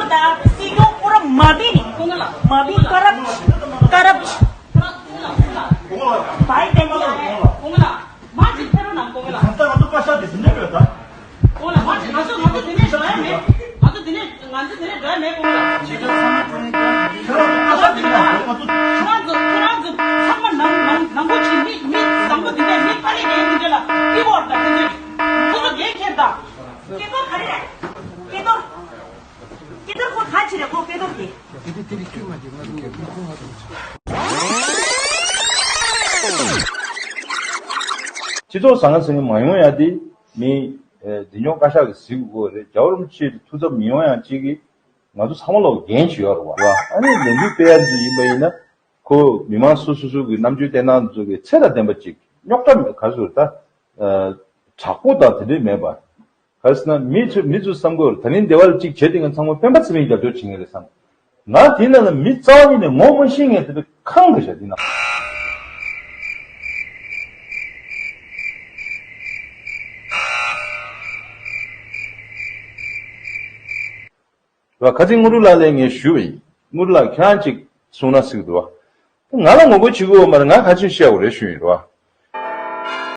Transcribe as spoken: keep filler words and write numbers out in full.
ཡོད་ད། སྲིད་སྐྱོང་པུ་ར་མ་བི་ནི། མ་བི་ཀ་རབ་ཀ་རབ། བའི་ཏན་ལ། ཁྱེད་རང་ཚོ་ཁྱེད་རང་ཚོ་ཚང་མ་ནང་ནང་ནང་པོ་ཅིག་མི་མི་བཟང་པོ་འདི་འདྲ་མི་ཕ་རེ་རེ་འདི་འདྲ་ལ་ཀི་བོར་ད་དེ་ཚོས་ཁོ་ཚོ་འགན་འཁྱེར་ད། སྐལ་རྡོར་ག་རེ་རེད། སྐལ་རྡོར། སྐལ་རྡོར་ཁོ་ག་ཅི་རེད། ཁོ་སྐལ་རྡོར་དེ། སྤྱི་ཚོགས་ཟང་ངེ་ཟིང་ངེ་མ་ཡོང་ཡ་དེ་མི་འདི་ཉོ་བཀའ་ཤག་གིས་གཟིགས་དགོས་རེད། རྒྱལ་བ་རིན་པོ་ཆེ་ཐུགས་འཚབ་མི་ཡོང་ཡ་གཅིག་གིས། ང་ཚོ་ཚང་མ་ལོག་འགན་ཅིག་ཡོད་རེད་བ། ཨ་ནི་ལས་འགུལ་སྤེལ་ཡ་ཚོ་ཡིན་པ་ཡིན་ན། ཁོ་མི་མང་སོ་སོ་སོ་གི་རྣམ་དཔྱོད་བསྟན་སྟངས་ཚོ་གི་ཚད་དང་ལྡན་པ་ཅིག་རྙོག་དྲ་མེད་ག་ཚོད་ད། དྲག་པོ་དང་དེ་འདྲས་མེད་པ། ག་རེ་ཟེར་ན་མི་ཚོ་མི་ཚོ་བསམ་དགོས་རེད། ད་ནི་འདི་བ་ལ་ཅིག་བྱེད་དེ་ང་ཚང་མ་སྤེན་པ་ཚེ་རིང་རྒྱབ་སྐྱོར་བྱེད་མཁན་རེད་བསམ། ང་དེ་ནང་ལ་མི་རྩ་བ་ཉིད་ནས་ངོ་མ་ཤེས་མཁན་དེ་འདྲ་ཁང་རེད་བཞག་དེ་ནང་། རེད་བ། ཁ་ཚིག་དངོས་གྲུབ་ལགས་ལ་ངས་ཞུས་པ་ཡིན། དངོས་གྲུབ་ལགས་ཁྱེད་རང་ཅིག་གསུང་ན་སྲིད་ཀྱི་འདུག་བ། ང་ལ་ངོ་རྒོལ་བྱེད་ཀྱི་ཡོད་མ་རེད། ང་ག་ཚོད་བཤད་དགོས་རེད་ཞུས་ཡིན་རེད་བ།